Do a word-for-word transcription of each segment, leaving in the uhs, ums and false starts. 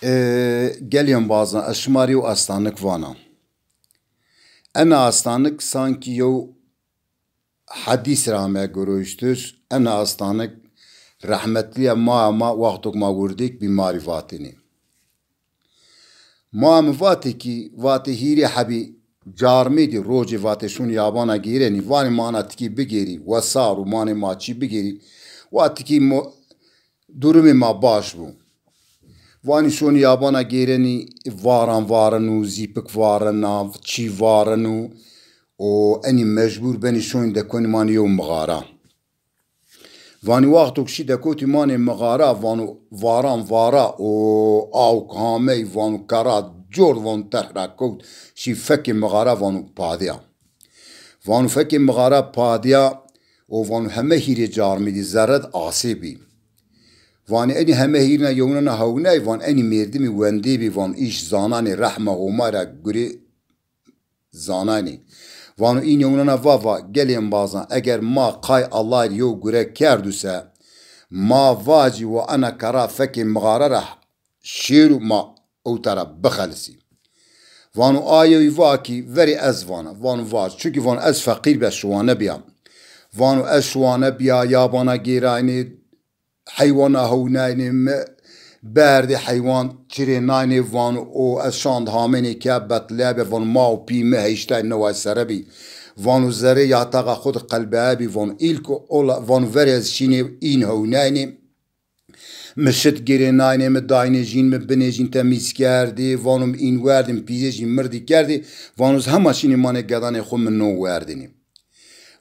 E, gelê embazan, ez şima rê yew astanik vana. Ena astanik sankî yew hedîs ra ame giroştiş. Ena astanik rehmetlîya maya ma wextok ma wirdêk bî ma rê vatêne. Maya mi vatê kî, vatê hîrê hebî carmêdî rocê vatê şûn yabana gêrenî, vanê ma ana tikî bigêrî, wesar û manê ma çî bigêrî, wa tikî mo-, durumê ma baş bû. Vanî şonî yabana gêrenî, varan varin û zîpik varina, çî varin û, û enî mecbûr benî şonî dekonî manî yew mixara. Vanî wexto ki şî dekotî manê mixara, vano varan vara û awk hamey, vano kera cor, vano terh ra kewt, şî fekê mixara, vano padîya. Vano fekê mixara padîya û vano heme hîrê carmî dî zerred asê bî. Vanê enî heme hîrna yewnena hewnay, van enî mêrdimî wendê bî, van îş zananê rehma Homay ra gurê zananê. Vano în yewnena va, va gelê embazan, eger ma qay Allay rê yew gure kerdu se, ma vacî wa ena kera fekê mixara ra şêru ma ewta ra bixelisî. Vano aye wî va kî verê ez vana. Vano vac. Çunkî vano ez feqîr be şiwane bîya. Vano ez şiwane bîya, yabana gêraynê, heywana hewnaynê, mi berdê heywan çirênaynê, vano o ez şand hamenê ke betlebe, vano ma û pî mi heyştay neway sere bî. Vano zerê yataxa xwu di qelbeye bî, vano îlk ola, vano verê ez şînê în hewnaynê. Mi şit girênaynê, mi daynê jîn, mi binê jîn temîz kerdê, vano mi în werdê, mi pîzê jîn mirdî kerdê, vano ez hema şînê manê gedanê xwu mi no werdênê.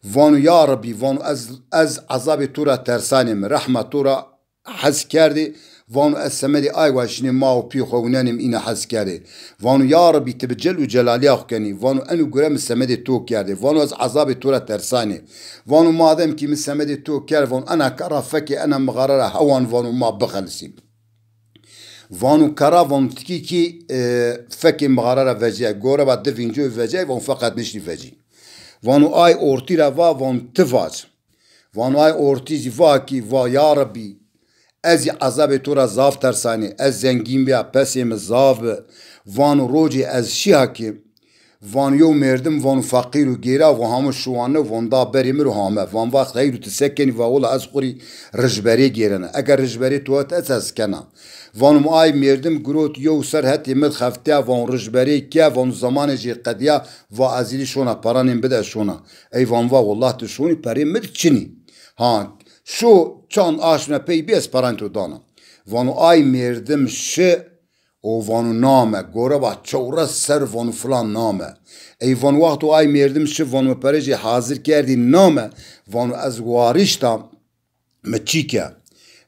Vano ya Rebbî, vano ez, ez ezabê to ra tersaynê, mi rehma to ra hes kerdê, vano ez semedê ay wa şînê ma û pî xwu ewnenê, mi îna hes kerdê. Vano ya Rebbî, ti bi cel û celalîya xwu kenî. Vano eno gure mi semedê to kerdê. Vano ez ezabê to ra tersaynê. Vano madem kî mi semedê to kerd, vano ena kera fekê ena mixara ra hewan, vano ma bixelisî. Vano kera, vano tikî kî, e, fekê mixara ra vecîyay. Gore va di vîncoyî vecîyay, vano feqet niştî vecî. Vano ay ortî ra va, vano ti vac. Vano ay ortî zî va kî, va ya Rebbî, ez zî ezabê to ra zaf tersaynê, ez zengîn bîya, pesê mi zaf bi. Vano rocê ez şîya kî, vano yew mêrdim, vano feqîr û gêra, vano hamo şiwane, vano da berê mi ro hame. Vano va xeyr û ti se kenî? Va wila ez xwu rê rijberê gêrena. Eger rijberê to het ez, ez kena. Vano mi ay mêrdim girot yew ser hetê mi xefteya, vano rijberê ke, vano zemanê jê qedîya, va ez îlî şona peranê mi bide şona. Ey vano va willah ti şonî perê mi di çinî. Ha, şo çand aşme pey bî ez peranê to dana. Vano ay mêrdim şi û vano name, gore va çewres ser vano filan name. Ey vano wexto ay mêrdim şi vano mi perê jê hazir kerdî name, vano ez warişta mi çî ke.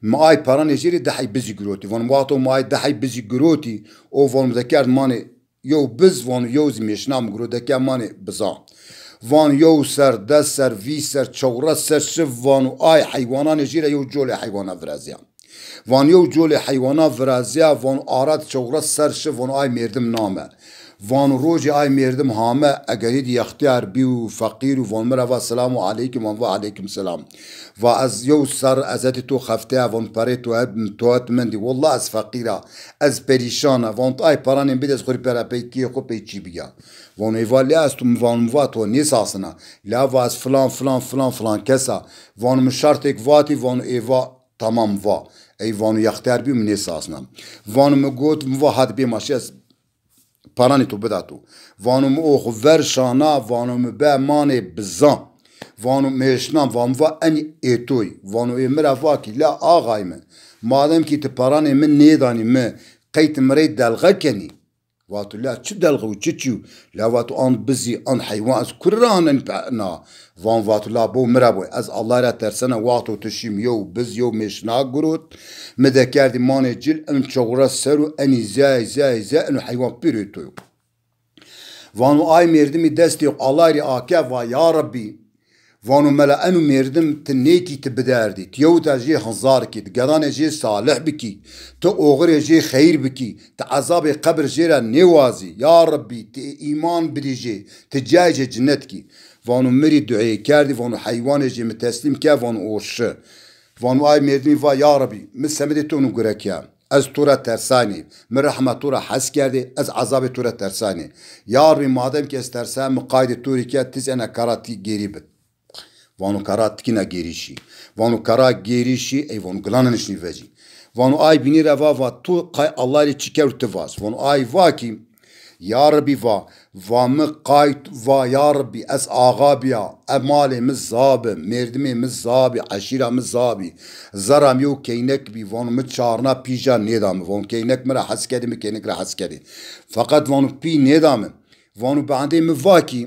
Mi ay peranê jê rê di hey bizî girotî. Vano wexto mi ay di hey bizî girotî, o vano mi dekerd manê yew biz, vano yew zî mêşna mi giro deke manê bizan. Vano yew ser, des ser, vîst ser, çewres ser şi, vano ay heywananê jê ra yew colê heywana virazîya. Vano yew colê heywana virazîya, vano ara di çewres ser şi, vano ay mêrdim name. Vano rocê ay mêrdim hame, egerî di yextîyar bî û feqîr û vano mi ra va selamu aleykum, vano va aleykum selam. Va ez yew ser ez hetê to xefteya, vano perê to het, to het mendî. Wallah ez feqîr a, ez perîşan a. Vano ti ay peranê mi bide ez xwu rê pera pey kîyê xwu pey çî bîya. Vano ê va lê ez tu mi vano mi va to nêsasina. La va ez filan, filan, filan, filan kes a. Vano mi şertêk vatî, vano ê va tamam va. Ey vano yextîyar bîyo mi nêsasina. Vano mi got, mi va hadi bê ma şî ez peranê to bida to. Vano mi o xwu ver şana, vano mi be manê bizan. Vano mêşna, vano mi va enî ê to yî. Vano ê mi ra va kî la axay mi, madem kî ti peranê mi nêdanî mi, qey ti mi rey delxe kenî? Vato la çi delxe û çi çî yo? La vato an bizî, an heywan ez kuri ra anenî pe-, na? Van vato la bo mi ra bo. Ez Allay ra tersena, wexto ti şî mi yew biz, yew mêşna girot. Mi dekerdî manê cil, en çewres ser û enî zey, zey, zey, eno heywan pêro to yo. Vano ay mêrdimî destê xo Allay rê ake, va ya Rebbî, vano mela eno mêrdim ti nêkî ti biderdî, ti yewta jê hizar kî, ti gedanê jê salih bikî, ti oxirê jê xeyr bikî, ti ezabê qebir jê ra nêwazî. Ya Rebbî, ti îman bidî jê, ti cayê jê cinet kî. Vano mi rê dueyê kerdî, vano heywanê jê mi teslîm ke, vano o şi. Vano ay mêrdimî va, ya Rebî, mi semedê to nû gure ke. Ez to ra tersaynî. Mi rehma to ra hes kerdê, ez ezabê to ra tersaynî. Ya Rebî, madem ki ez tersaye, mi qaydê to rê ke, ti zî ena kara ti gêrî bi. Vano kara tikîna gêrî şî. Vano kara gêrî şî, ey vano gilana nişnî vecî. Vano ay bînî ra va, va to qay Allah rê çi kewr ti vaz. Vano ay va ki, ya Rebî va, va mi qayt va ya Rebî ez axa bîya, e malê mi za bi, mêrdimê mi za bî, eşîra mi za bî. Zerra mi yew keynek bî, vano mi çarna pî ja nêda mi. Vano keynek mi ra hes kedê, mi keynek ra hes kedê. Feqet vano pî nêda mi. Vano bandê mi va ki,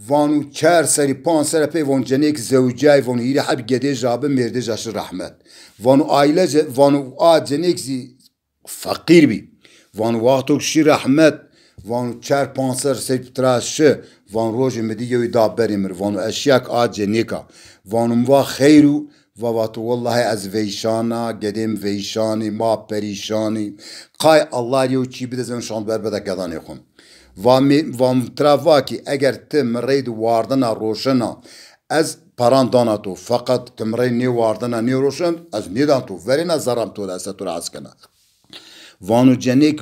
vano çar serî, panc serî pey vano cenêk zewcay, vano hîrê heb gedê ja bi, mêrdê ja şi rehmet. Vano aile ce-, vano a cenêk zî feqîr bî. Vano wexto şi rehmet, vano çar panc ser serî tira şi, vano rojê mi dî yewî da berê mi rê. Vano ez şiya ke a cenêka. Vano mi va xeyr o, va, vato wellahî ez veyşana, gedê mi veyşanî, ma perîşanî. Qay Allah rê yew çî bide, ez eno şand ber bide gedanê xo. Va mi, va mi tira va ki eger ti mi reyde wardena, roşena, ez peran dana to. Feqet ti mi rey nêwardena, nêroşen, ez nêdan to. Verêna zerra mi to de, ez to ra hes kena. Vano cenêk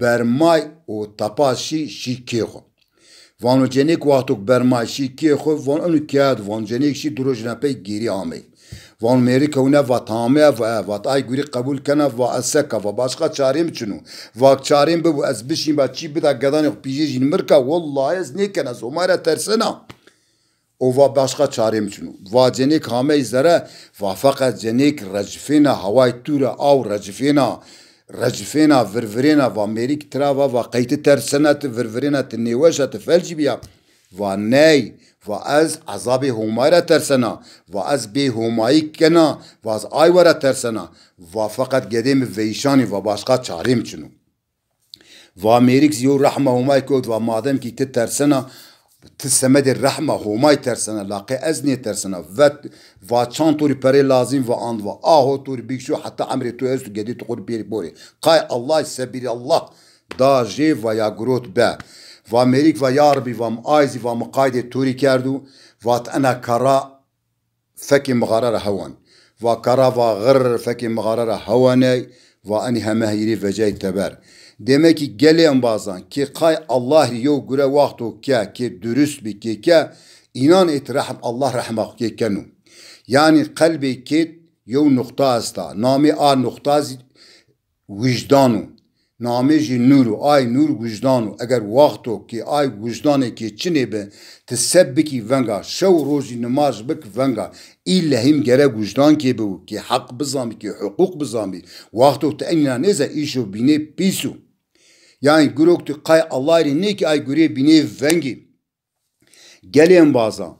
bermay û tepa şî, şî kê xo. Vano cenêk wexto ke bermay şî kê xo, vano eno keye de, vano cenêk şî, du rojîna pey gêrî amey. Vano mêrik hewne, vat hame, va e, vat ay gurî qebul kena, va ez seka, va başqa çarê mi çin o. Va çarê mi bibo ez bişîn, va çî bida gedanê xo, pîjê jîn mi rê ka, wellahî ez nêkena, ez Homay ra tersena. O va başqa çarê mi çin o. Va cenêk hamey zere, va feqet cenêk recifêna, haway tûre aw recifêna, recifêna, virvirêna, va mêrik tira va, va qey ti tersena, ti virvirêna, ti nêweş a, ti felcî bîya. Va ney, va ez ezabê Homay ra tersena, va ez bê Homayî kena, va ez ay wera tersena, va feqet gedê mi veyşanî, va başqa çarê mi çin o. Va mêrik zî yew rehma Homay kewt, va madem ki ti tersena, ti semedê rehma Homay tersena, laqê ez nêtersena. Vet, va çand to rê perê lazim, va and, va aho to rê bikşo, heta emrê to esto, gedê to xo rê bêrî borê. Qay Allah, sebîrê Allah da jê, va ya girot be. Va mêrik va ya Rebî, va mi ay zî, va mi qaydê to rê kerdo, vat ena kara fekê mixare ra hewan. Va kara va xirr fekê mixare ra hewaney, va enî heme hîrê vecay teber. Demek ki gelê embazan, kê qay Allah rê yew gure wexto ke, kê durust bî, kê ke înan êt rehm, Allah rehma xo kê keno. Yanî qelbê kê yew nuqta esta. Namê a nuqta zî wijdan o. Namê jî nûr o. Ay nûr wijdan o. Eger wexto ki ay wijdanê kê çinê bi, ti se bikî venga, şew rojî nimaj bik venga, îlle hîm gerek wijdan kê bibo, kê heq bizanbî, kê huqûq bizanbî. Wexto ti enîna nêza, îşo bînê pîs o. Yanî gurok tu qay Allah rê nêkî, ay gurê bînê vengî. Gelê embazan,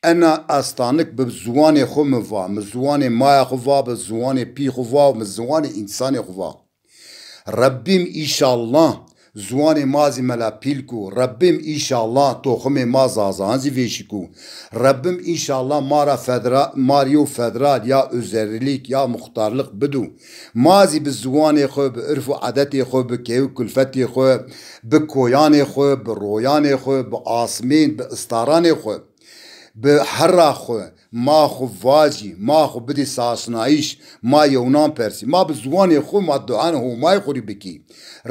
ena estanik bi ziwanê xo mi va, mi ziwanê maya xo va, bi ziwanê pî xo va, mi ziwanê însanê xo va. Rebbîm înşallah ziwanê ma zî mela pîl ku. Rebbîm înşallah toximê ma Zazan zî vêşî ku. Rebbîm înşallah ma ra federa-, ma rê yew federal ya özellik ya muxtarlix bido. Ma zî bi ziwanê xo, bi urf û edetê xo, bi keyf û kulfetê xo, bi koyanê xo, bi royanê xo, bi asmên, bi istaranê xo, bi herra xo, ma xo vacî, ma xo bidî sasnayîş, ma yewnan persî. Ma bi ziwanê xo, ma duanê Homayê xo rê bikî.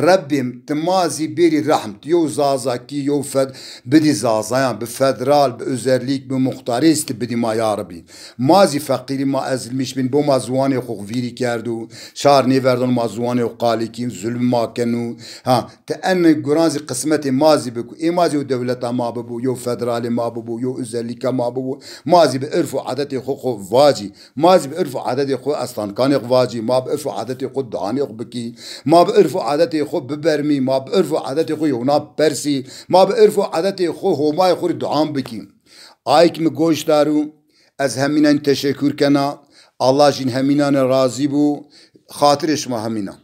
Rebbîm, ti ma zî bêrî rehm, ti yew Zazakî, yew fed-, bidî Zazayan, bi federal, bi özellik, bi muxtarî ti bidî ma ya Rebbî. Ma zî feqîrî, ma ezilmiş bîn, bo ma ziwanê xo vîrî kerdo, şar nêverdano, ma ziwanê xo qalî kîn, zulm ma keno. Ha, ti enê guran zî qismetê ma zî biko. Ê ma zî yew dewleta ma bibo, yew federalê ma bibo, yew özellikê ma bibo. Ma zî bi urf û edetê xo xo vacî. Ma zî bi urf û edetê xo estankanê xo vacî. Ma bi urf û edetê xo duanê xo bikî. Ma bi urf û edetê xo bibermî. Ma bi urf û edetê xo yewna persî. Ma bi urf û edetê xo Homayê xo rê duan bikî. Ayk mi goş daro, ez hemînan teşekur kena. Allah jîn hemînan razî bo. Xatirê şima hemînan.